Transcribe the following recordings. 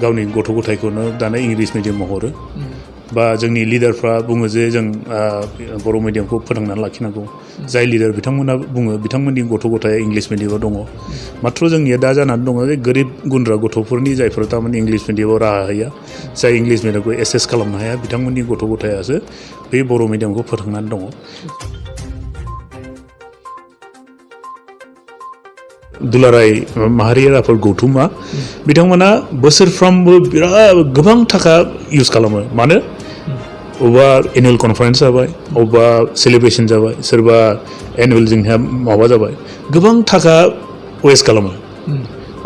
गावनि गथ' गथायखौनो दाना इंलिश मिडियामाव हरो बा जोंनि लिडारफ्रा बुङो जे जों बर' मिडियामखौ फोथांनानै लाखिनांगौ जाय लिडार बिथांमोना बुङो बिथांमोननि गथ' गथाया इंलिश मिडियामाव दङ माथ्र जोंनिया दा जानानै दङ जे गोरिब गुन्द्रा गथ'फोरनि जायफोर थारमाने इंलिश मिडियामाव राहा होया जाय इंलिश मिडियामखौ एसेस खालामनो हाया बिथांमोननि गथ' गथायासो बे बर' मिडियामखौ फोथांनानै दङ दुलाराय माहारियारि आफाद गौथुमा बिथांमोना बोसोरफ्रामबो बिराद गोबां थाखा इउज खालामो मानो अबा एनुअल कनफारेन्स जाबाय अबा सेलिब्रेशन जाबाय सोरबा एनुअल जोंहा माबा जाबाय गोबां थाखा वेस्ट खालामो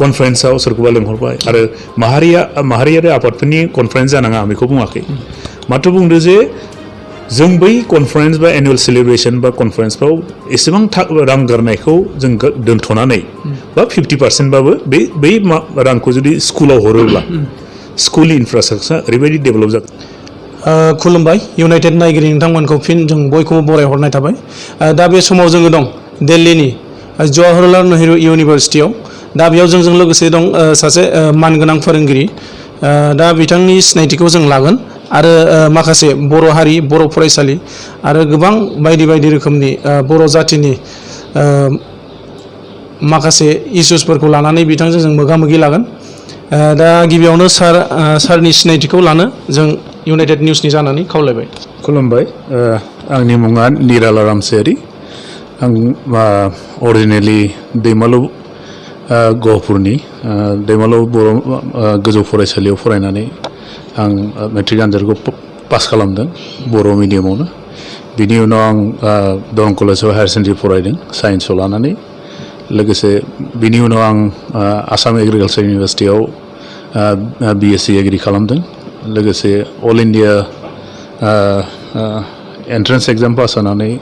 कनफारेन्सआव सोरखौबा लेंहरबाय आरो माहारियारि आफादफोरनि कनफारेन्स जानाङा आं बेखौ बुङाखै माथ्र बुंदो जे जों बै कनफारेन्स बा एनुअल सेलिब्रेशन बा कनफारेन्सफ्राव एसेबां रां गारनायखौ जों दोनथ'नानै बा 50% बाबो बै रांखौ जुदि स्कुलाव हरोब्ला स्कुल इनफ्रास्ट्राक्चार ओरैबायदि डेभेलप जागोन खुलुमबाय इउनाइटेड नायगिरि नोंथांमोनखौ फिन जों बयखौबो बरायहरनाय थाबाय दा बे समाव जोङो दं दिल्लीनि जवाहरलाल नेहरू इउनिभारसिटियाव दा बेयाव जोंजों लोगोसे दं सासे मानगोनां फोरोंगिरि दा बिथांनि सिनायथिखौ जों लागोन आरो माखासे बर' हारि बर' फरायसालि आरो गोबां बायदि बायदि रोखोमनि बर' जातिनि माखासे इस्युसफोरखौ लानानै बिथांजों जों मोगा मोगि लागोन दा गिबियावनो सारनि सिनायथिखौ लानो जों इउनाइटेड निउसनि जानानै खावलायबाय खुलुमबाय आंनि मुङा निराला रामसियारि आं अरिजिनेलि दैमालु गहपुरनि दैमालु बर' गोजौ फरायसालियाव फरायनानै आं मेट्रिक आनजादखौ पास खालामदों बर' मिडियामावनो बिनि उनाव आं दरं कलेजाव हायार सेकेन्डारि फरायदों साइन्सआव लानानै लोगोसे बिनि उनाव आं आसाम एग्रिकालचार इउनिभारसिटियाव बिएससि एग्रि खालामदों लोगोसे all India entrance exam pass जानानै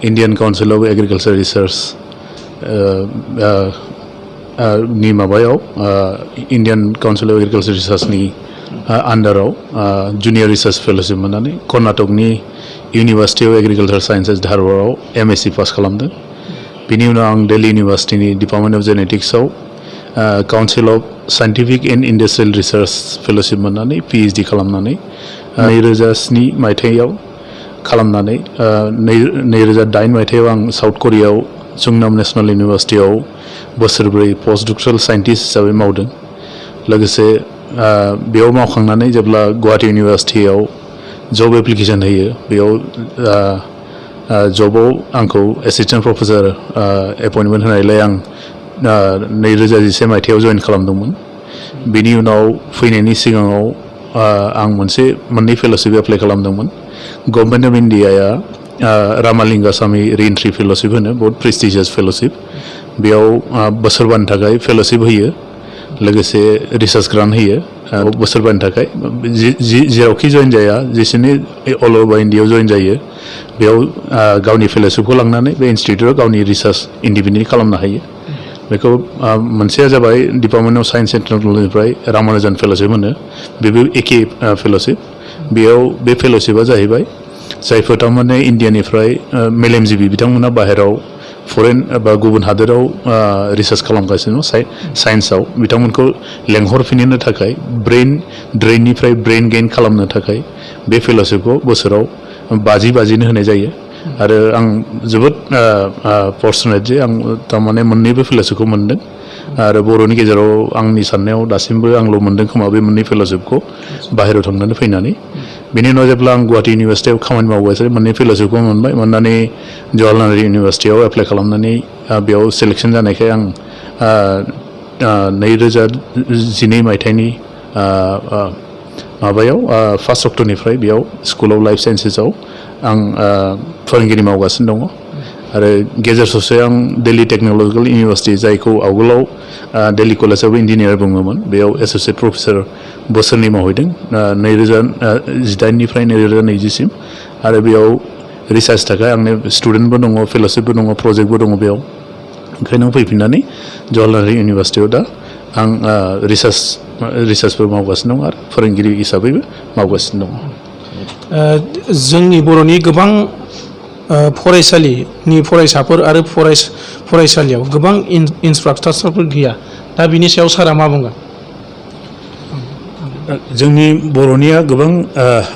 Indian council of agriculture research नि माबायाव इन्डियान काउन्सिल अफ एग्रिकालचार रिसार्चनि आन्डाराव जुनियर रिसार्च फेल'शिप मोननानै कर्नाटकनि इउनिभार्सिटि अफ एग्रिकालचार साइन्सेस धारवाड़आव एमएससि पास खालामदों बिनि उनाव आं दिल्ली इउनिभार्सिटिनि डिपार्टमेन्ट अफ जेनेटिक्सआव council of scientific and industrial research fellowship मोननानै पिएइचडि खालामनानै 2007 मायथाइयाव खालामनानै 2008 मायथाइयाव आं साउथ करियायाव जुंनाम नेशनेल इउनिभार्सिटियाव बोसोरब्रै पस्ट डक्टरेल साइन्टिस्ट हिसाबै मावदों लोगोसे बेयाव मावखांनानै जेब्ला गुवाहाटी इउनिभार्सिटियाव जब एप्लिकेशन होयो बेयाव जबाव आंखौ एसिस्टेन्ट प्रफेसर एपइन्टमेन्ट होनायलाय आं 2011 मायथाइयाव जइन खालामदोंमोन बिनि उनाव फैनायनि सिगाङाव आं मोननै फेल'शिप एप्लाइ खालामदोंमोन government of इन्डियाया Ramalinga Swami रिएन्ट्रि fellowship होनो बहुत प्रेस्टिजियास फेल'शिप बेयाव बोसोरबानि थाखाय फेल'शिप होयो लोगोसे रिसार्च ग्रान्ट होयो बोसोरबानि थाखाय जेरावखि जइन जाया जेसेनो अल अभार इन्डियायाव जइन जायो बेयाव गावनि फेल'शिपखौ लांनानै बे इनस्टिटिउटआव गावनि रिसार्च इन्डिपेन्डेन्ट खालामनो हायो बेखौ मोनसेया जाबाय डिपार्टमेन्ट अफ साइन्स एन्ड टेक्न'लजिनिफ्राय रामानुजन फेल'शिप होनो बेबो एखे फेल'शिप बेयाव बे फेल'शिपआ जाहैबाय जायफोर थारमाने इन्डियानिफ्राय मेलेमजिबि बिथांमोना बाहेराव फरेन बा गुबुन हादोराव रिसार्च खालामगासिनो साइन्सआव बिथांमोनखौ लेंहरफिननो थाखाय ब्रेन ड्रेननिफ्राय ब्रेन गेइन खालामनो थाखाय बे फेल'शिपखौ बोसोराव 50 होनाय जायो आरो आं जोबोद फर्चुनेट जे आं थारमाने मोननैबो फेल'शिपखौ मोनदों आरो बर'नि गेजेराव आंनि साननायाव दासिमबो आंल' मोनदों खोमा बे मोननै फेल'शिपखौ बाहेरायाव थांनानै फैनानै बेनि उनाव जेब्ला आं गुवाहाटी इउनिभार्सिटियाव खामानि मावगासिनो मोननै फेल'शिपखौ मोननानै जवाहरलाल नेहरू इउनिभार्सिटियाव एप्लाइ खालामनानै बेयाव सेलेक्सन जानायखाय आं 2012 मायथाइनि माबायाव 1 अक्ट'निफ्राय बेयाव स्कुल अफ लाइफ साइन्सेसआव आं फोरोंगिरि मावगासिनो दङ आरो गेजेर ससे आं दिल्ली टेक्न'लजिकेल इउनिभार्सिटि जायखौ आवगोलाव दिल्ली कलेज अफ इन्जिनियार बुङोमोन बेयाव एस'सियेट प्रफेसर बोसोरनै मावहैदों 2018निफ्राय 2020सिम आरो बेयाव रिसार्च थाखाय आंनि स्टुडेन्टबो दङ फेल'शिपबो दङ प्रजेक्टबो दङ बेयाव ओंखायनो फैफिननानै जवाहरलाल इउनिभार्सिटियाव दा आं रिसार्चबो मावगासिनो दं आरो फोरोंगिरि हिसाबैबो मावगासिनो दङ जोंनि बर'नि गोबां फरायसालिनि फरायसाफोर आरो फरायसालियाव गोबां इनफ्रास्ट्राक्चारफोर गैया दा बिनि सायाव सारा मा बुंगोन जोंनि बर'निया गोबां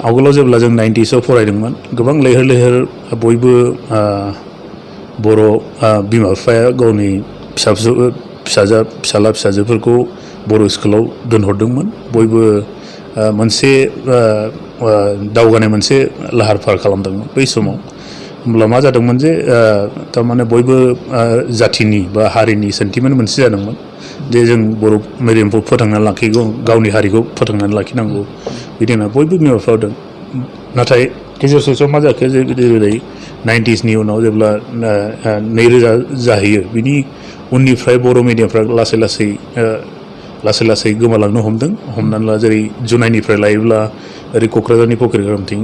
आवगोलाव जेब्ला जों 90sआव फरायदोंमोन गोबां लैहोर लैहोर बयबो बर' बिमा बिफाया गावनि फिसाला फिसाजोफोरखौ बर' स्कुलाव दोनहरदोंमोन बयबो मोनसे दावगानाय मोनसे लाहार फाहार खालामदोंमोन बै समाव होमब्ला मा जादोंमोन जे थारमाने बयबो जाथिनि बा हारिनि सेन्टिमेन्ट मोनसे जादोंमोन जे जों बर' मिडियामखौ फोथांनानै लाखिगौ गावनि हारिखौ फोथांनानै लाखिनांगौ बिदि होनना बयबो बिमा बिफा होदों नाथाय गेजेर ससेयाव मा जाखो जेरै 90sनि उनाव जेब्ला 2000 जाहैयो बिनि उननिफ्राय बर' मिडियामफ्रा लासै लासै गोमालांनो हमदों हमनानै ला जेरै जुनाइनिफ्राय लायोब्ला ओरै क'क्राझारनि फकिरगामथिं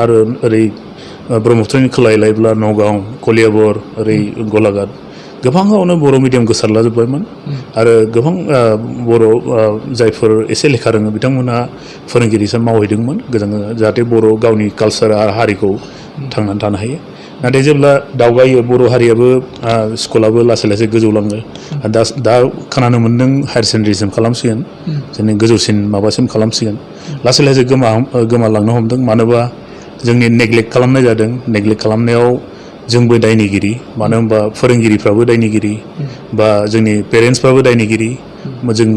आरो ओरै ब्रह्मपुत्रनि खोलायै लायोब्ला नगाव कलियाबर ओरै गलाघाट गोबाङावनो बर' मिडियाम गोसारलाजोब्बायमोन आरो गोबां बर' जायफोर एसे लेखा रोङो बिथांमोनहा फोरोंगिरि मावहैदोंमोन गोजान जाहाथे बर' गावनि कालसार आरो हारिखौ थांनानै थानो हायो नाथाय जेब्ला दावगायो बर' हारियाबो स्कुलाबो लासै लासै गोजौलाङो दा खोनानो मोन्दों हायार सेकेन्डारिसिम खालामसिगोन जोंनि गोजौसिन माबासिम खालामसिगोन लासै लासै गोमालांनो हमदों मानोबा जोंनि नेग्लेक्ट खालामनाय जादों नेग्लेक्ट खालामनायाव जोंबो दायनिगिरि मानो होनबा फोरोंगिरिफ्राबो दायनिगिरि बा जोंनि पेरेन्टसफ्राबो दायनिगिरि जों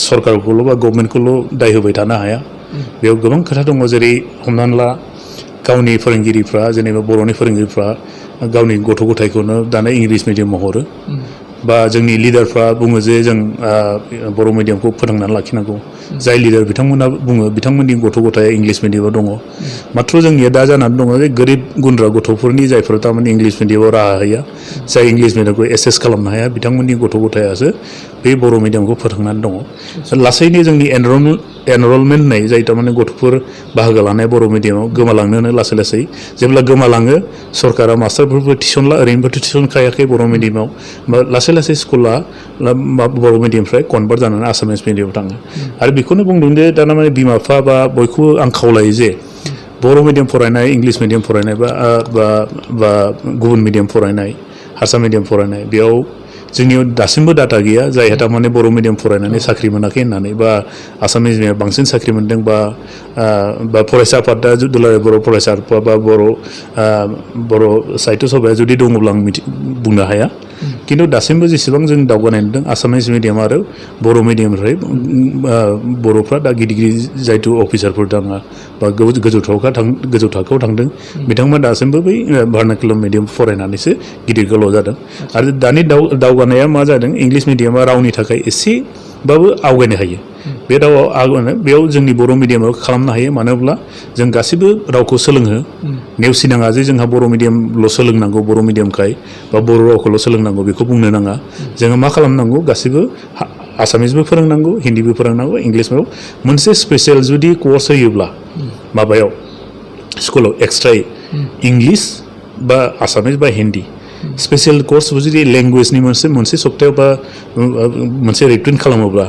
सरकारखौल' बा गभर्नमेन्टखौल' दाय होबाय थानो हाया बेयाव गोबां खोथा दङ जेरै हमनानै ला गावनि फोरोंगिरिफ्रा जेनेबा बर'नि फोरोंगिरिफ्रा गावनि गथ' गथायखौनो दाना इंलिस मिडियामाव हरो बा जोंनि लिडारफ्रा बुङो जे जों बर' मिडियामखौ फोथांनानै लाखिनांगौ जाय लिडार बिथांमोना बुङो बिथांमोननि गथ' गथाया इंलिस मिडियामाव दङ माथ्र जोंनिया दा जानानै दङ जे गोरिब गुन्द्रा गथ'फोरनि जायफोर थारमाने इंलिस मिडियामाव राहा होया जाय इंलिस मिडियामखौ एसेस खालामनो हाया बिथांमोननि गथ' गथायासो बे बर' मिडियामखौ फोथांनानै दङ लासैनो जोंनि एनरलमेन्ट होननाय जाय थारमाने गथ'फोर बाहागो लानाय बर' मिडियामाव गोमालांनोनो लासै लासै जेब्ला गोमालाङो सरकारा मास्टारफोरबो थिसनला ओरैनोबोथ' थिसनखायाखै बर' मिडियामाव लासै लासै स्कुला बर' मिडियामनिफ्राय कनभार्ट जानानै आसामिस मिडियामाव थाङो आरो बेखौनो बुंदों जे दाना माने बिमा बिफा बा बयखौबो आं खावलायो जे बर' मिडियाम फरायनाय इंलिस मिडियाम फरायनाय बा गुबुन मिडियाम फरायनाय हारसा मिडियाम फरायनाय बेयाव जोंनियाव दासिमबो डाटा गैया जायहा थारमाने बर' मिडियाम फरायनानै साख्रि मोनाखै होननानै बा आसामिस मिडियाम बांसिन साख्रि मोन्दों बा फरायसा आफादा दुलाराय बर' फरायसा आफाद बा बर' साहित्य सभाया जुदि दङब्ला आं बुंनो हाया खिन्थु दासिमबो जेसेबां जों दावगानाय नुदों आसामिस मिडियाम आरो बर' मिडियामनिफ्राय बर'फ्रा दा गिदिर गिदिर जायथु अफिसारफोर दङ बा गोजौ थाखोआव थांदों बिथांमोना दासिमबो बै भार्नाकुलार मिडियाम फरायनानैसो गिदिर गोलाव जादों आरो दानि दावगानाया मा जादों इंलिस मिडियामा रावनि थाखाय एसेबाबो आवगायनो हायो बे रावाव आवगायनो बेयाव जोंनि बर' मिडियामाव खालामनो हायो मानो होनब्ला जों गासैबो रावखौ सोलोङो नेवसिनाङा जे जोंहा बर' मिडियामल' सोलोंनांगौ बर' मिडियामखाय बा बर' रावखौल' सोलोंनांगौ बेखौ बुंनो नाङा जोङो मा खालामनांगौ गासैबो आसामिसबो फोरोंनांगौ हिन्दीबो फोरोंनांगौ इंलिसबो मोनसे स्पेसियेल जुदि कर्स होयोब्ला माबायाव स्कुलाव एक्सट्रायै इंलिस बा आसामिस बा हिन्दी स्पेसियेल कर्स जुदि लेंगुवेजनि मोनसे सप्तायाव बा मोनसे रिटुइन खालामोब्ला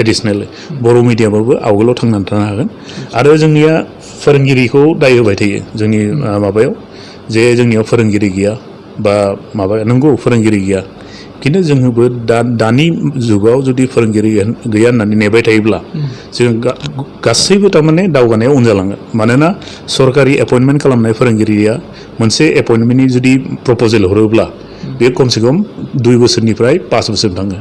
एडिसनेलै बर' मिडियामाबो आवगोलाव थांनानै थानो हागोन आरो जोंनिया फोरोंगिरिखौ दाय होबाय थायो जोंनि माबायाव जे जोंनियाव फोरोंगिरि गैया बा माबा नंगौ फोरोंगिरि गैया खिन्थु जोंबो दानि जुगाव जुदि फोरोंगिरि गैया होननानै नेबाय थायोब्ला जों गासैबो थारमाने दावगानायाव उन जालाङो मानोना सरकारि एपइन्टमेन्ट खालामनाय फोरोंगिरिया मोनसे एपइन्टमेन्टनि जुदि प्रप'जेल हरोब्ला बे खमसे खम 2 बोसोरनिफ्राय 5 बोसोर थाङो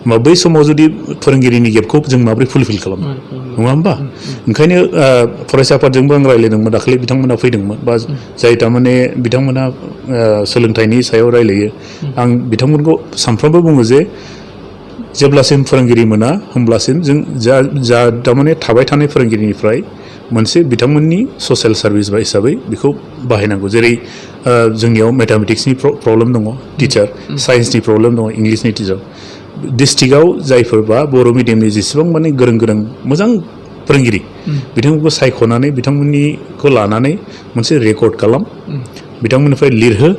होमबा बै समाव जुदि फोरोंगिरिनि गेपखौ जों माबोरै फुलफिल खालामो नङा होमबा ओंखायनो फरायसा आफादजोंबो आं रायज्लायदोंमोन दाखालि बिथांमोना फैदोंमोन बा जाय थारमाने बिथांमोना सोलोंथाइनि सायाव रायलायो आं बिथांमोनखौ सानफ्रोमबो बुङो जे जेब्लासिम फोरोंगिरि मोना होमब्लासिम जों जा थारमाने थाबाय थानाय फोरोंगिरिनिफ्राय मोनसे बिथांमोननि ससियेल सार्भिस बा हिसाबै बेखौ बाहायनांगौ जेरै जोंनियाव मेथामेटिक्सनि प्रब्लेम दङ टिचार साइन्सनि प्रब्लेम दङ इंलिसनि टिचार डिस्ट्रिक्टआव जायफोरबा बर' मिडियामनि जेसेबां माने गोरों मोजां फोरोंगिरि बिथांमोनखौ सायख'नानै बिथांमोननिखौ लानानै मोनसे रेकर्ड खालाम बिथांमोननिफ्राय लिरहो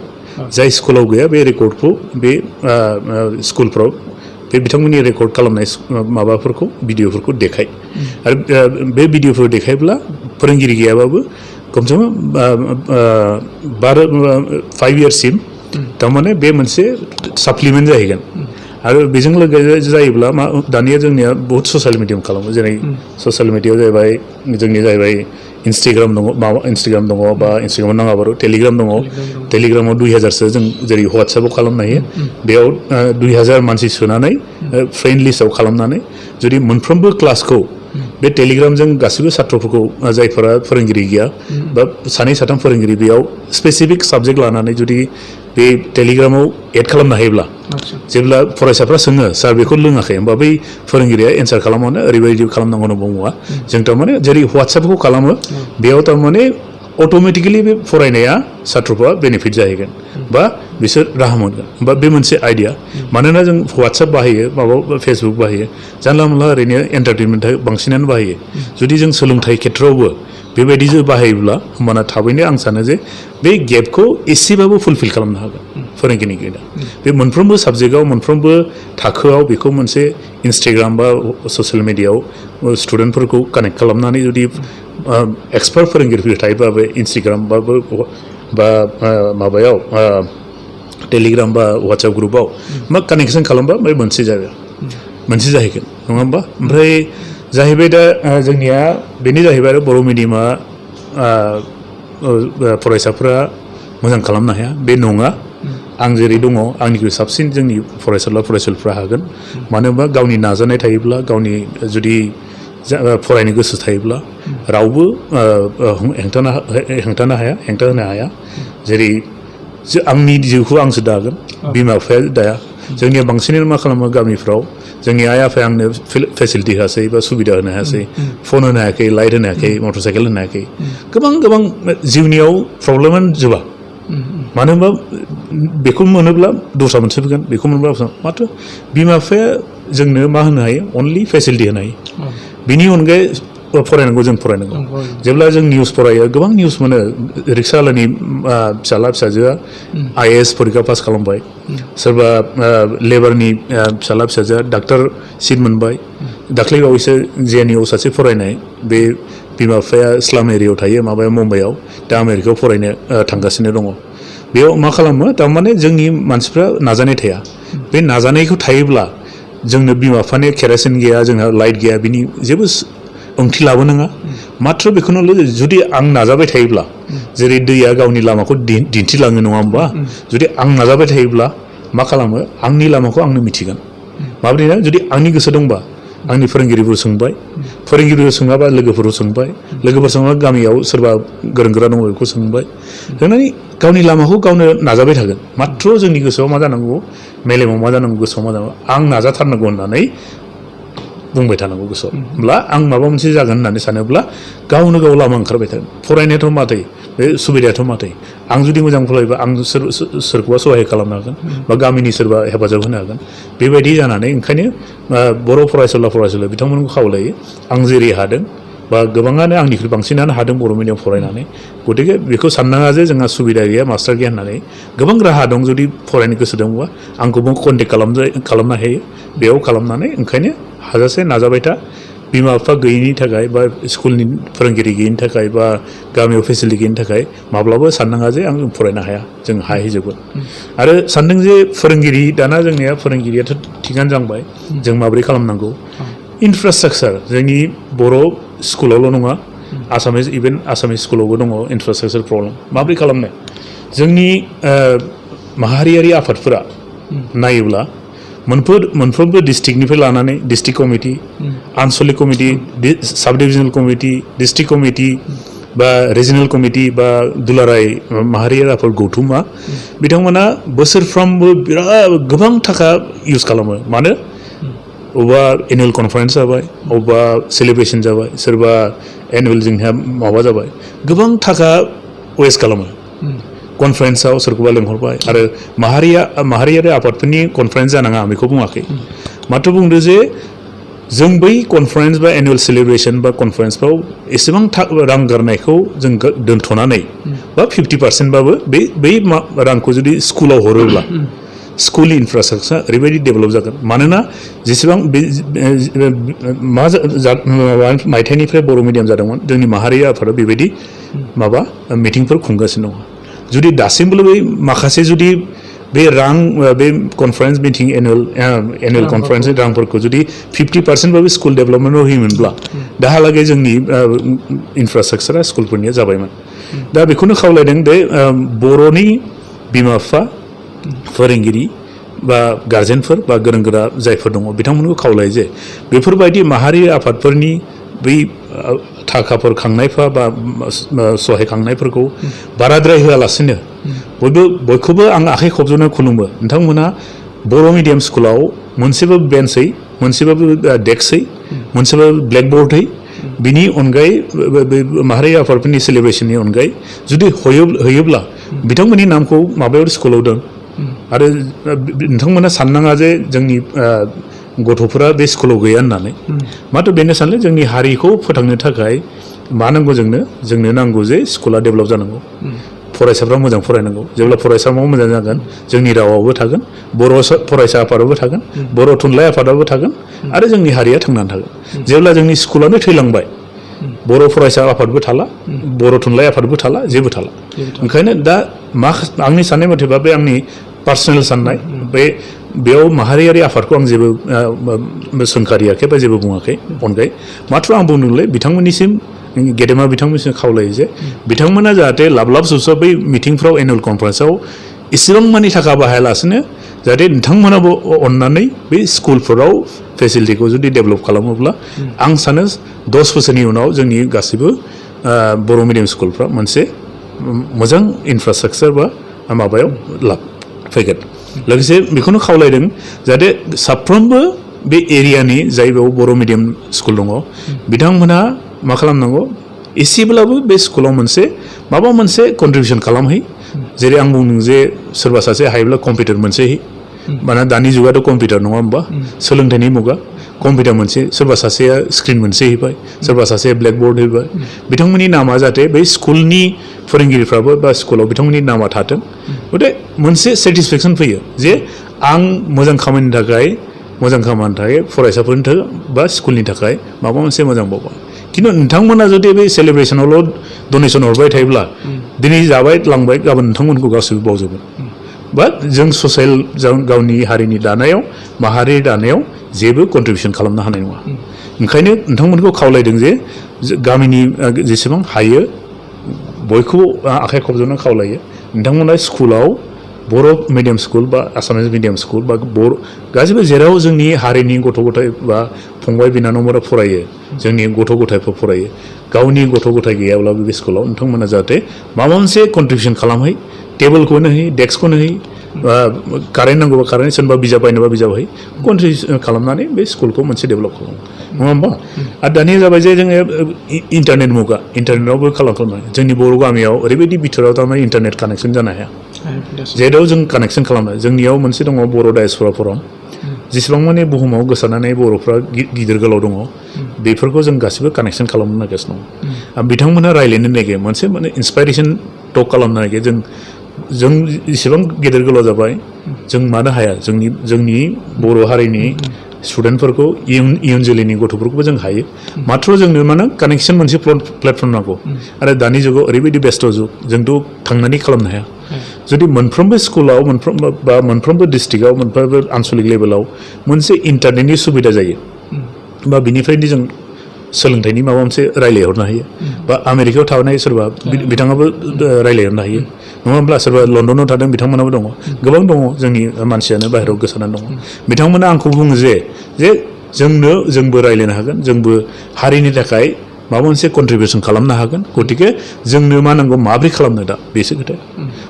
जाय स्कुलाव गैया बे रेकर्डखौ बे स्कुलफ्राव बे बिथांमोननि रेकर्ड खालामनाय माबाफोरखौ भिडिअफोरखौ देखाय आरो बे भिडिअफोर देखायब्ला फोरोंगिरि गैयाबाबो खमसे खम 5 इयार्ससिम थारमाने बे मोनसे साप्लिमेन्ट जाहैगोन आरो बेजों लोगोसे जायोब्ला दानिया जोंनिया बहुत ससियेल मिडियाम खालामो जेरै ससियेल मिडियायाव जाहैबाय जोंनि जाहैबाय इन्स्टाग्राम दङ बा इन्स्टाग्रामाव नाङाबाबो टेलिग्राम दङ टेलिग्रामाव 2000सो जों जेरै वाट्सएपआव खालामनो हायो बेयाव 2000 मानसि सोनानै फ्रेन्ड लिस्टआव खालामनानै जुदि मोनफ्रोमबो क्लासखौ बे टेलिग्रामजों गासिबो छात्रफोरखौ जायफोरा फोरोंगिरि गैया बा सानै साथाम फोरोंगिरि बेयाव स्पेसिफिक साबजेक्ट लानानै जुदि बे टेलिग्रामाव एड खालामनो हायोब्ला जेब्ला फरायसाफ्रा सोङो सार बेखौ लोङाखै होमबा बै फोरोंगिरिया एन्सार खालामनो ओरैबायदि खालामनांगौ होनना बुङोबा जों थारमाने जेरै वाट्सएपखौ खालामो बेयाव थारमाने अट'मेटिकेलि बे फरायनाया छात्रफ्रा बेनिफिट जाहैगोन बा बिसोर राहा मोनगोन बा बे मोनसे आइडिया मानोना जों वाट्सएप बाहायो माबा फेसबुक बाहायो जानला मोनला ओरैनो एन्टारटेनमेन्ट बांसिनानो बाहायो जुदि जों सोलोंथाइ खेथ्रआवबो बेबायदि बाहायोब्ला होमबाना थाबैनो आं सानो जे बे गेपखौ एसेबाबो फुलफिल खालामनो हागोन फोरोंगिरिनि गेजेराव बे मोनफ्रोमबो साबजेक्टआव मोनफ्रोमबो थाखोआव बेखौ मोनसे इन्स्टाग्राम बा ससियेल मिडियायाव स्टुडेन्टफोरखौ कानेक्ट खालामनानै जुदि एक्सपार्ट फोरोंगिरिफोर थायोबा बे इन्स्टाग्राम बा माबायाव टेलिग्राम बा वाट्सएप ग्रुपआव मा कानेक्सन खालामबा बे मोनसे जाहैगोन नङा होमबा ओमफ्राय जाहैबाय दा जोंनिया बेनो जाहैबाय आरो बर' मिडियामा फरायसाफोरा मोजां खालामनो हाया बे नङा आं जेरै दङ आंनिख्रुइ साबसिन जोंनि फरायसालिफ्रा हागोन मानो होनबा गावनि नाजानाय थायोब्ला गावनि जुदि फरायनो गोसो थायोब्ला रावबो हेंथा होनो हाया जेरै आंनि जिउखौ आंसो दागोन बिमा बिफाया दाया जोंनिया बांसिनानो मा खालामो गामिफ्राव जोंनि आइ आफाया आंनो फेसिलिटि होआसै बा सुबिदा होनो हायासै फन होनो हायाखै लाइट होनो हायाखै मटर साइकेल होनो हायाखै गोबां जिउनियाव प्रब्लेमानो जोबा मानो होनबा बेखौ मोनोब्ला दस्रा मोनसे फैगोन बेखौ मोनोब्ला माथ्र बिमा बिफाया जोंनो मा होनो हायो अनलि फेसिलिटि होनो हायो बिनि अनगायै फरायनांगौ जों फरायनांगौ जेब्ला जों निउस फरायो गोबां निउस मोनो रिक्सावालानि फिसाजोआ IAS परिखा पास खालामबाय सोरबा लेबारनि फिसाजोआ डाक्टार सिट मोनबाय दाख्लै बावैसो JNU सासे फरायनाय बे बिमा बिफाया स्लाम एरियायाव थायो माबायाव मुम्बाइआव दा आमेरिकायाव फरायनो थांगासिनो दङ बेयाव मा खालामो थारमाने जोंनि मानसिफ्रा नाजानाय थाया बे नाजानायखौ थायोब्ला जोंनो बिमा बिफानि केरासिन गैया जोंहा लाइट गैया बिनि जेबो ओंथि लाबोनाङा माथ्र बेखौनो जुदि आं नाजाबाय थायोब्ला जेरै दैया गावनि लामाखौ दिन्थिलाङो नङा होमबा जुदि आं नाजाबाय थायोब्ला मा खालामो आंनि लामाखौ आंनो मिथिगोन माब्रै ना जुदि आंनि गोसो दंबा आंनि फोरोंगिरिफोर सोंबाय फोरोंगिरिफोर सोङाबा लोगोफोरखौ सोंबाय लोगोफोर सोङाबा गामियाव सोरबा गोरों गोरा दङ बेखौ सोंबाय सोंनानै गावनि लामाखौ गावनो नाजाबाय थागोन माथ्र जोंनि गोसोआव मा जानांगौ मेलेमाव मा जानांगौ गोसोआव मा जानांगौ आं नाजाथारनांगौ होननानै बुंबाय थानांगौ गोसोआव होमब्ला आं माबा मोनसे जागोन होननानै सानोब्ला गावनो गाव लामा ओंखारबाय थागोन फरायनायाथ' माथो बे सुबिदायाथ' माथो आं जुदि मोजां फरायोबा आं सोरखौबा सहाय खालामनो हागोन बा गामिनि सोरबा हेफाजाब होनो हागोन बेबायदि जानानै ओंखायनो बर' फरायसुला बिथांमोनखौ खावलायो आं जेरै हादों बा गोबाङानो आंनिख्रुइ बांसिनानो हादों बर' मिडियाम फरायनानै गतिके बेखौ साननाङा जे जोंहा सुबिदा गैया मास्टार गैया होननानै गोबां राहा दं जुदि फरायनो गोसो दंबा आंखौबो कन्टेक्ट खालामनो हायो बेयाव खालामनानै ओंखायनो हाजासे नाजाबाय था बिमा बिफा गैयिनि थाखाय बा स्कुलनि फोरोंगिरि गैयिनि थाखाय बा गामियाव फेसिलिटि गैयिनि थाखाय माब्लाबा साननाङा जे आं फरायनो हाया जों हाहैजोबगोन आरो सानदों जे फोरोंगिरि दाना जोंनिया फोरोंगिरियाथ' थिगानो जांबाय जों माबोरै खालामनांगौ इनफ्रास्ट्राक्चार जोंनि बर' स्कुलावल' नङा आसामिस स्कुलावबो दङ इनफ्रास्ट्राक्चार प्रब्लेम माबोरै खालामनो जोंनि माहारियारि आफादफोरा नायोब्ला मोनफ्रोमबो डिस्ट्रिक्टनिफ्राय लानानै डिस्ट्रिक्ट कमिटि आनसलिक कमिटि साब डिभिजनेल कमिटि डिस्ट्रिक्ट कमिटि बा रिजनेल कमिटि बा दुलाराय माहारियारि आफाद गौथुमा बिथांमोना बोसोरफ्रोमबो बिराद गोबां थाखा इउज खालामो मानो अबेबा एनुवेल कनफारेन्स जाबाय अबेबा सेलिब्रेसन जाबाय सोरबा एनुवेल जोंहा माबा जाबाय गोबां थाखा वेस्ट खालामो कनफारेन्सआव सोरखौबा लेंहरबाय आरो माहारियारि आफादफोरनि कनफारेन्स जानाङा आं बेखौ बुङाखै माथ्र बुंदो जे जों बै कनफारेन्स बा एनुवेल सेलिब्रेसन बा कनफारेन्सफ्राव एसेबां रां गारनायखौ जों दोनथ'नानै बा 50% बाबो बै रांखौ जुदि स्कुलाव हरोब्ला स्कुल इनफ्रास्ट्राक्चार ओरैबायदि डेभेलप जागोन मानोना जेसेबां मायथाइनिफ्राय बर' मिडियाम जादोंमोन जोंनि माहारियारि आफादा बेबायदि मिटिंफोर खुंगासिनो दङ जुदि दासिमबो बै माखासे जुदि बे रां बे कनफारेन्स मिटिं एनुवेल कनफारेन्सनि रांफोरखौ जुदि 50% बाबो स्कुल डेभेलपमेन्टआव होयोमोनब्ला दाहालागै जोंनि इनफ्रास्ट्राक्चारा स्कुलफोरनिया जाबायमोन दा बेखौनो खावलायदों दे बर'नि बिमा बिफा फोरोंगिरि बा गार्जेनफोर बा गोरों गोरा जायफोर दङ बिथांमोनखौ खावलायो जे बेफोरबायदि माहारि आफादफोरनि बै थाखाफोर खांनायफोर बा सहाय खांनायफोरखौ बाराद्राय होआलासिनो बयखौबो आं आखाइ खबजोबनो खुलुमो नोंथांमोना बर' मिडियाम स्कुलाव मोनसेबो बेन्सै मोनसेबाबो डेस्कयै मोनसेबाबो ब्लेकबर्डयै बिनि अनगायै माहारि आफादफोरनि सेलिब्रेशननि अनगायै जुदि होयोब्ला बिथांमोननि नामखौ माबायाव स्कुलाव दोन आरो नोंथांमोना साननाङा जे जोंनि गथ'फोरा बे स्कुलाव गैया होननानै माथो बेनो सानले जोंनि हारिखौ फोथांनो थाखाय मा नांगौ जोंनो नांगौ जे स्कुला डेभेलप जानांगौ फरायसाफ्रा मोजां फरायनांगौ जेब्ला फरायसाफ्रा मोजां जागोन जोंनि रावाबो थागोन बर' फरायसा आफादाबो थागोन बर' थुनलाइ आफादाबो थागोन आरो जोंनि हारिया थांनानै थागोन जेब्ला जोंनि स्कुलानो थैलांबाय बर' फरायसा आफादबो थाला बर' थुनलाइ आफादबो थाला जेबो थाला ओंखायनो दा आंनि साननाय मथेबा बे आंनि पार्सनेल साननाय बेयाव माहारियारि आफादखौ आं जेबो सोंखारियाखै बा जेबो बुङाखै अनगायै माथ्र आं बुंदोंलै बिथांमोननिसिम गेदेमा बिथांमोननिसिम खावलायो जे बिथांमोना जाहाथे लाब सुबसा बै मिटिंफ्राव एनुवेल कनफारेन्सआव इसेबां मानि थाखा बाहायालासिनो जाहाथे नोंथांमोनाबो अननानै बै स्कुलफोराव फेसिलिटिखौ जुदि डेभेलप खालामोब्ला आं सानो 10 बोसोरनि उनाव जोंनि गासैबो बर' मिडियाम स्कुलफ्रा मोनसे मोजां इनफ्रास्ट्राक्चार बा माबायाव फैगोन लोगोसे बेखौनो खावलायदों जाहाथे साफ्रोमबो बे एरियानि जाय बेयाव बर' मिडियाम स्कुल दङ बिथांमोनहा मा खालामनांगौ एसेब्लाबो बे स्कुलाव माबा मोनसे कन्ट्रिबिउसन खालामहै जेरै आं बुंदों जे सोरबा सासे हायोब्ला कम्पिउटार मोनसे मानोना दानि जुगाथ' कम्पिउटार नङा होमबा सोलोंथाइनि मुगा कम्पिउटार मोनसे सोरबा सासेया स्क्रिन मोनसे हैबाय सोरबा सासे ब्लेकबर्ड हैबाय बिथांमोननि नामा जाहाथे बै स्कुलनि फोरोंगिरिफ्राबो बा स्कुलाव बिथांमोननि नामा थाथों गथे मोनसे सेटिसफेक्सन फैयो जे आं मोजां खामानिनि थाखाय फरायसाफोरनि थाखाय बा स्कुलनि थाखाय माबा मोनसे मोजां बावबाय खिन्थु नोंथांमोना जुदि बे सेलिब्रेसनावल' डनेसन हरबाय थायोब्ला दिनै जाबाय लांबाय गाबोन नोंथांमोनखौ गासैबो बावजोबगोन बाट जों ससाइल गावनि हारिनि दानायाव माहारि दानायाव जेबो कन्ट्रिबिउसन खालामनो हानाय नङा ओंखायनो नोंथांमोनखौ खावलायदों जे गामिनि जेसेबां हायो बयखौबो आखाइ खबजोबनो खावलायो नोंथांमोना स्कुलाव बर' मिडियाम स्कुल बा आसामिस मिडियाम स्कुल बा गासिबो जेराव जोंनि हारिनि गथ' गथाय बा फंबाय बिनानावफोरा फरायो जोंनि गथ' गथायफोर फरायो गावनि गथ' गथाय गैयाब्लाबो बे स्कुलाव नोंथांमोना जाहाथे माबा मोनसे कन्ट्रिबिउसन खालामहै टेबोलखौनो होयो डेस्कखौनो होयो कारेन्ट नांगौबा कारेन्ट सोरबा बिजाब बायनोबा बिजाब होयो कन्ट्रिबिउसन खालामनानै बे स्कुलखौ मोनसे डेभेलप खालामो नङा होमबा आरो दानिया जाबाय जे जोङो इन्टारनेट मुगा इन्टारनेटआवबो खालामनो जोंनि बर' गामियाव ओरैबायदि बिथोराव थारमाने इन्टारनेट कानेक्सन जानो हाया जेराव जों कानेक्सन खालामनो जोंनियाव मोनसे दङ बर' डायस्प'रा फराम जेसेबां माने बुहुमाव गोसारनानै बर'फ्रा गिदिर गोलाव दङ बेफोरखौ जों गासिबो कानेक्सन खालामनो नागिरगासिनो दङ बिथांमोना रायज्लायनो नागिरो मोनसे इन्सपाइरेसन टक खालामनो नागिरो जों इसेबां गेदेर गोलाव जाबाय जों मानो हाया जोंनि बर' हारिनि स्टुडेन्टफोरखौ इयुन जोलैनि गथ'फोरखौबो जों हायो माथ्र जोंनो माने कानेक्सन मोनसे प्लेटफर्म नांगौ आरो दानि जुगाव ओरैबायदि बेस्थ' जुग जोंथ' थांनानै खालामनो हाया जुदि मोनफ्रोमबो स्कुलाव मोनफ्रोमबो डिस्ट्रिक्टआव मोनफ्रोमबो आनसलिक लेभेलाव मोनसे इन्टारनेटनि सुबिदा जायो बा बिनिफ्रायनो जों सोलोंथाइनि माबा मोनसे रायज्लायहरनो हायो बा आमेरिकायाव थानाय सोरबा बिथाङाबो रायज्लायहरनो हायो नङा होमब्ला सोरबा लण्डनाव थादों बिथांमोनाबो दङ गोबां दङ जोंनि मानसियानो बाहेरायाव गोसारनानै दङ बिथांमोना आंखौ बुङो जे जोंबो रायज्लायनो हागोन जोंबो हारिनि थाखाय माबा मोनसे कन्ट्रिबिउसन खालामनो हागोन गतिके जोंनो मा नांगौ माब्रै खालामनो दा बेसो खोथा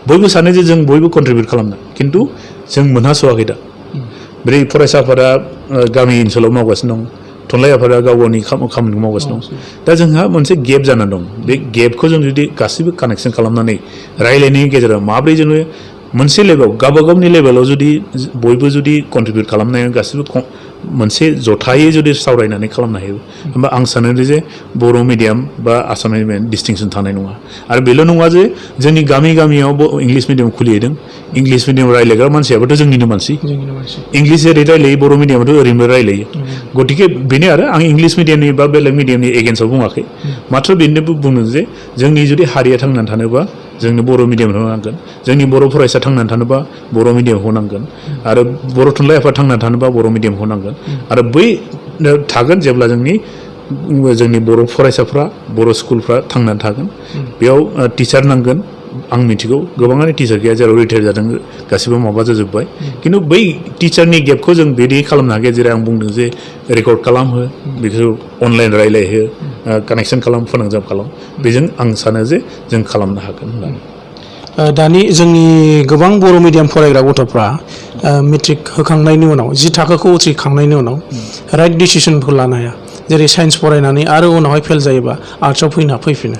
बयबो सानो जे जों बयबो कन्ट्रिबिउट खालामनो खिन्थु जों मोनहास'वाखै दा बे फरायसाफोरा गामि ओनसोलाव मावगासिनो दं थुनलाइ आफादा गाव गावनि खामानिखौ मावगासिनो दं दा जोंहा मोनसे गेप जानानै दं बे गेपखौ जों जुदि गासिबो कानेक्सन खालामनानै रायज्लायनायनि गेजेराव माब्रै जोङो मोनसे लेभेल गावबा गावनि लेभेलाव जुदि बयबो जुदि कन्ट्रिबिउट खालामनाया गासिबो मोनसे जथायै जुदि सावरायनानै खालामनो हायो होमबा आं सानो जे बर' मिडियाम बा आसामिस मिडियाम डिस्टिंसन थानाय नङा आरो बेल' नङा जे जोंनि गामियाव इंलिस मिडियाम खुलिदों इंलिस मिडियाम रायज्लायग्रा मानसियाबोथ' जोंनिनो मानसि इंलिस जेरै रायलायो बर' मिडियामाथ' ओरैनो रायलायो गतिके बेनो आरो आं इंलिस मिडियामनि बा बेलेग मिडियामनि एगेन्स्टआव बुङाखै माथ्र बेनोबो बुंदों जे जोंनि जुदि हारिया थांनानै थानोबा जोंनो बर' मिडियाम होनांगोन जोंनि बर' फरायसा थांनानै थानोबा बर' मिडियाम होनांगोन आरो बर' थुनलाइ आफाद थांनानै थानोबा बर' मिडियाम होनांगोन आरो बै थागोन जेब्ला जोंनि बर' फरायसाफ्रा बर' स्कुलफ्रा थांनानै थागोन बेयाव टिचार नांगोन आं मिथिगौ गोबाङानो टिचार गैया जेराव रिटायार जादों गासिबो माबा जाजोब्बाय खिन्थु बै टिचारनि गेपखौ जों बिदि खालामनो हागोन जेरै आं बुंदों जे रेकर्ड खालामहो बेखौ अनलाइन रायलायहो कानेक्सन खालाम फोनांजाब खालाम बेजों आं सानो जे जों खालामनो हागोन होननानै दानि जोंनि गोबां बर' मिडियाम फरायग्रा गथ'फ्रा मेट्रिक होखांनायनि उनाव जि थाखोखौ उथ्रिखांनायनि उनाव राइट डिसिसनखौ लानो हाया जेरै साइन्स फरायनानै आरो उनावहाय फेल जायोबा आर्ट्सआव फैफिनो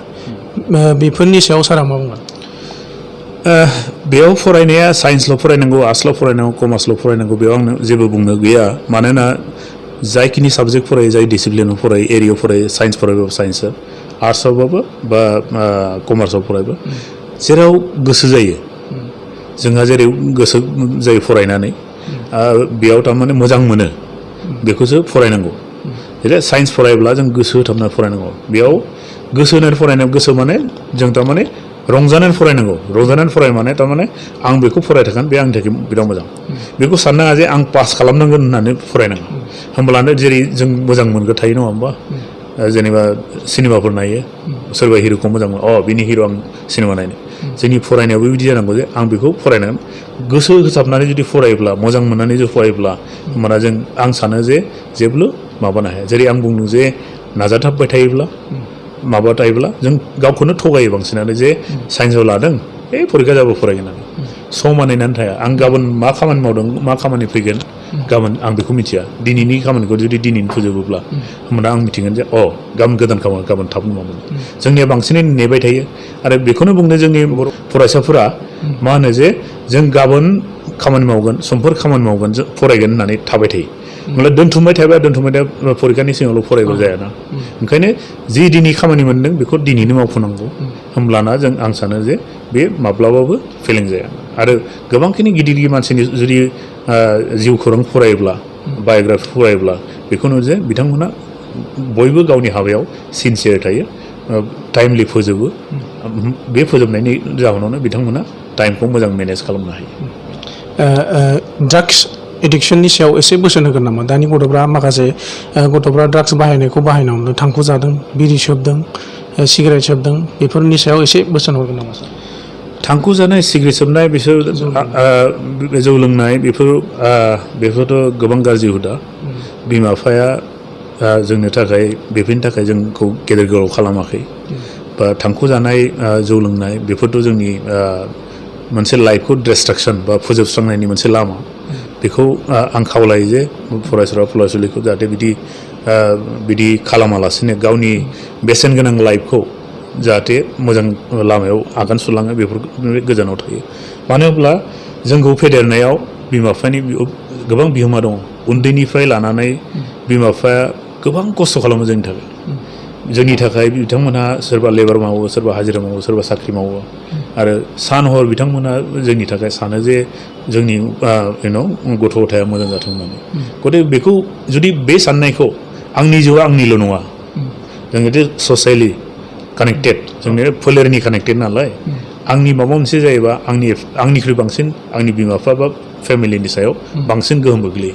बेफोरनि सायाव सारा मा बुंगोन बेयाव फरायनाया साइन्सल' फरायनांगौ आर्ट्सल' फरायनांगौ कमार्सल' फरायनांगौ बेयाव आंनो जेबो बुंनो गैया मानोना जायखिनि साबजेक्ट फरायो जाय डिसिप्लिनाव फरायो एरियायाव फरायो साइन्स फरायबाबो साइन्सआव आर्ट्सआवबाबो बा कमार्सआव फरायबो जेराव गोसो जायो जोंहा जेरै गोसो जायो फरायनानै बेयाव थारमाने मोजां मोनो बेखौसो फरायनांगौ जेरै साइन्स फरायब्ला जों गोसो होथाबनानै फरायनांगौ बेयाव गोसो होनानै फरायनायाव गोसो माने जों थारमाने रंजानानै फरायनांगौ रंजानानै फराय माने थारमाने आं बेखौ फरायबाय थागोन बे आंनि थाखाय बिराद मोजां बेखौ साननाङा जे आं पास खालामनांगोन होननानै फरायनांगौ होमब्लानो जेरै जों मोजां मोनग्रा थायो नङा होमबा जेनेबा सिनेमाफोर नायो सोरबा हिर'खौ मोजां मोनो बिनि हिर' आं सिनेमा नायनो जोंनि फरायनायावबो बिदि जानांगौ जे आं बेखौ फरायनांगोन गोसो होथाबनानै जुदि फरायोब्ला मोजां मोननानै जुदि फरायोब्ला होमबाना आं सानो जे जेब्लो माबानो हाया जेरै आं बुंदों जे नाजाथाबबाय थायोब्ला माबा थायोब्ला जों गावखौनो थगायो बांसिनानो जे साइन्सआव लादों फरिखा जाबो फरायगोन आं समा नेनानै थाया आं गाबोन मा खामानि मावदों मा खामानि फैगोन गाबोन आं बेखौ मिथिया दिनैनि खामानिखौ जुदि दिनैनो फोजोबोब्ला होमब्ला आं मिथिगोन जे गाबोन गोदान खामानि गाबोन थाबनो मावगोन जोंनिया बांसिनै नेबाय थायो आरो बेखौनो बुंनो जोंनि बर' फरायसाफोरा मा होनो जे जों गाबोन खामानि मावगोन समफोर खामानि मावगोन जों फरायगोन होननानै थाबाय थायो होमब्ला दोनथुमबाय थायोबा फरिखानि सिगाङावल' फरायबा जायाना ओंखायनो जि दिनै खामानि मोनदों बेखौ दिनैनो मावफुंनांगौ होमब्लाना आं सानो जे बे माब्लाबाबो फेलें जाया आरो गोबांखिनि गिदिर मानसिनि जुदि जिउ खौरां फरायोब्ला बाय'ग्राफि फरायोब्ला बेखौनो जे बिथांमोना बयबो गावनि हाबायाव सिनसियार थायो टाइमलि फोजोबो बे फोजोबनायनि जाहोनावनो बिथांमोना टाइमखौ मोजां मेनेज खालामनो हायो ड्राग्स एडिक्सननि सायाव एसे बोसोन होगोन नामा दानि गथ'फ्रा माखासे गथ'फ्रा ड्राग्स बाहायनायखौ बाहायनो हमदों थांखु जादों बिरि सोबदों सिगारेट सोबदों बेफोरनि सायाव एसे बोसोन हरगोन नामा सार थांखु जानाय सिगारेट सोबनाय बिसोर जौ लोंनाय बेफोरथ' गोबां गाज्रि हुदा बिमा बिफाया जोंनो थाखाय बेफोरनि थाखाय जोंखौ गेदेर गोलाव खालामाखै बा थांखु जानाय जौ लोंनाय बेफोरथ' जोंनि मोनसे लाइफखौ डिस्ट्राक्सन बा फोजोबस्रांनायनि मोनसे लामा बेखौ आं खावलायो जे फरायसुलिखौ जाहाथे बिदि खालामालासिनो गावनि बेसेन गोनां लाइफखौ जाहाथे मोजां लामायाव आगान सुरलाङो बेफोर गोजानाव थायो मानो होनब्ला जोंखौ फेदेरनायाव बिमा बिफानि गोबां बिहोमा दङ उन्दैनिफ्राय लानानै बिमा बिफाया गोबां खस्थ' खालामो जोंनि थाखाय बिथांमोनहा सोरबा लेबार मावो सोरबा हाजिरा मावो सोरबा साख्रि मावो आरो सान हर बिथांमोनहा जोंनि थाखाय सानो जे जोंनि गथ' गथाया मोजां जाथों होननानै गथिखे बेखौ जुदि बे साननायखौ आंनि जिउआ आंनिल' नङा जोङो जे ससियेलि कानेक्टेड जोंनि फोलेरनि कानेक्टेड नालाय आंनि माबा मोनसे जायोबा आंनिख्रुइ बांसिन आंनि बिमा बिफा बा फेमिलिनि सायाव बांसिन गोहोम गोग्लैयो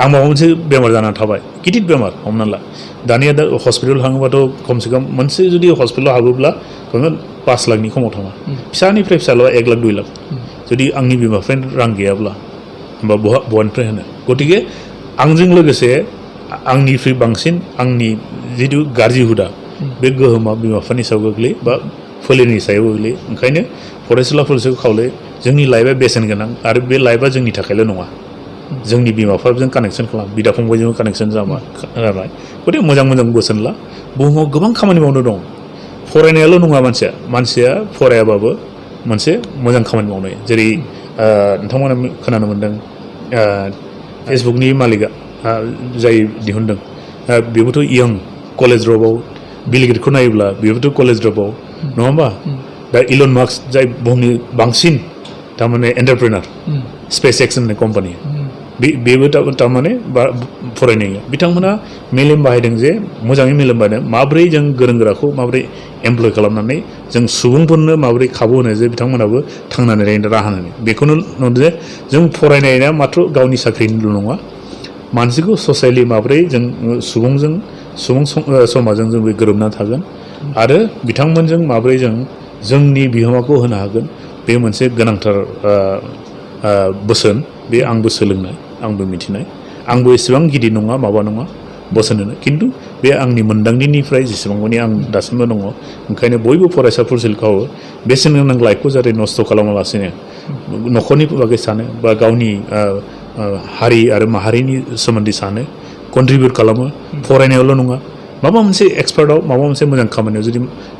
आं माबा मोनसे बेमार जानानै थाबाय गिदिर बेमार हमना ला दानिया हस्पिटाल थाङोबाथ' खमसे खम मोनसे जुदि हस्पिटालाव हाबोब्ला 5 लाखनि खमाव थाङा फिसानिफ्राय फिसाल' 1 लाख 2 लाख जुदि आंनि बिमा बिफानि रां गैयाब्ला होमबा बहानिफ्राय होनो गथिखे आंजों लोगोसे आंनिख्रुइ बांसिन आंनि जिथु गाज्रि हुदा बे गोहोमा बिमा बिफानि सायाव गोग्लैयो बा फोलेरनि सायाव गोग्लैयो ओंखायनो फरायसुलिखौ खावलायो जोंनि लाइफआ बेसेन गोनां आरो बे लाइफआ जोंनि थाखायल' नङा जोंनि बिमा बिफाजों कानेक्सन खालाम बिदा फंबायजों कानेक्सन जाबाय गथिखे मोजां बोसोन ला बुहुमाव गोबां खामानि मावनो दं फरायनायाल' नङा मानसिया फरायाबाबो मोनसे मोजां खामानि मावनो जेरै नोंथांमोना खोनानो मोन्दों फेसबुकनि मालिकआ जाय दिहुनदों बेबोथ' इयं कलेज ड्रपआव बिल गेट्सखौ नायोब्ला बेबोथ' कलेज ड्रपआव नङा होमबा दा इलन मास्क जाय बुहुमनि बांसिन थारमाने एन्टारप्रेनार स्पेस एक्स होननाय कम्पानि बेबो थारमाने फरायनाया बिथांमोना मेलेम बाहायदों जे मोजाङै मेलेम बाहायदों माब्रै जों गोरों गोराखौ माब्रै एमप्लय खालामनानै जों सुबुंफोरनो माब्रै खाबु होनो जे बिथांमोनाबो थांनानै थानायनि राहा होनो बेखौनो नुदों जे जों फरायनाया माथ्र गावनि साख्रिनिल' नङा मानसिखौ ससाइलि माब्रै जों सुबुं समाजजों जों बे गोरोबना थागोन आरो बिथांमोनजों माब्रै जों जोंनि बिहोमाखौ होनो हागोन बे मोनसे गोनांथार बोसोन बे आंबो सोलोंनाय आंबो मिथिनाय आंबो एसेबां गिदिर नङा माबा नङा बोसोन होनो खिन्थु बे आंनि मोन्दांथिनिफ्राय जेसेबां माने आं दासिमबो दङ ओंखायनो बयबो फरायसाफोर खावो बेसेन गोनां लाइफखौ जाहाथे नस्थ' खालामालासेनो न'खरनि बागै सानो बा गावनि हारि आरो माहारिनि सोमोन्दै सानो कन्ट्रिबिउट खालामो फरायनायावल' नङा माबा मोनसे एक्सपार्टआव माबा मोनसे मोजां खामानियाव जुदि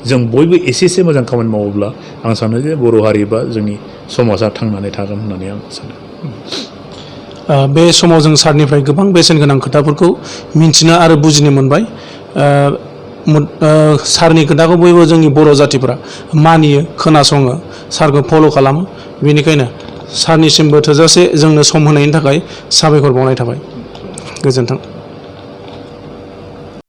जों बयबो एसे मोजां खामानि मावोब्ला आं सानो जे बर' हारि बा जोंनि समाजा थांनानै थागोन होननानै आं सानो बे समाव जों सारनिफ्राय गोबां बेसेन गोनां खोथाफोरखौ मिन्थिनो आरो बुजिनो मोनबाय सारनि खोथाखौ बयबो जोंनि बर' जातिफोरा मानियो खोनासङो सारखौ फल' खालामो बेनिखायनो सारनिसिमबो थोजासे जोंनो सम होनायनि थाखाय साबायखर बावनाय थाबाय गोजोन्थों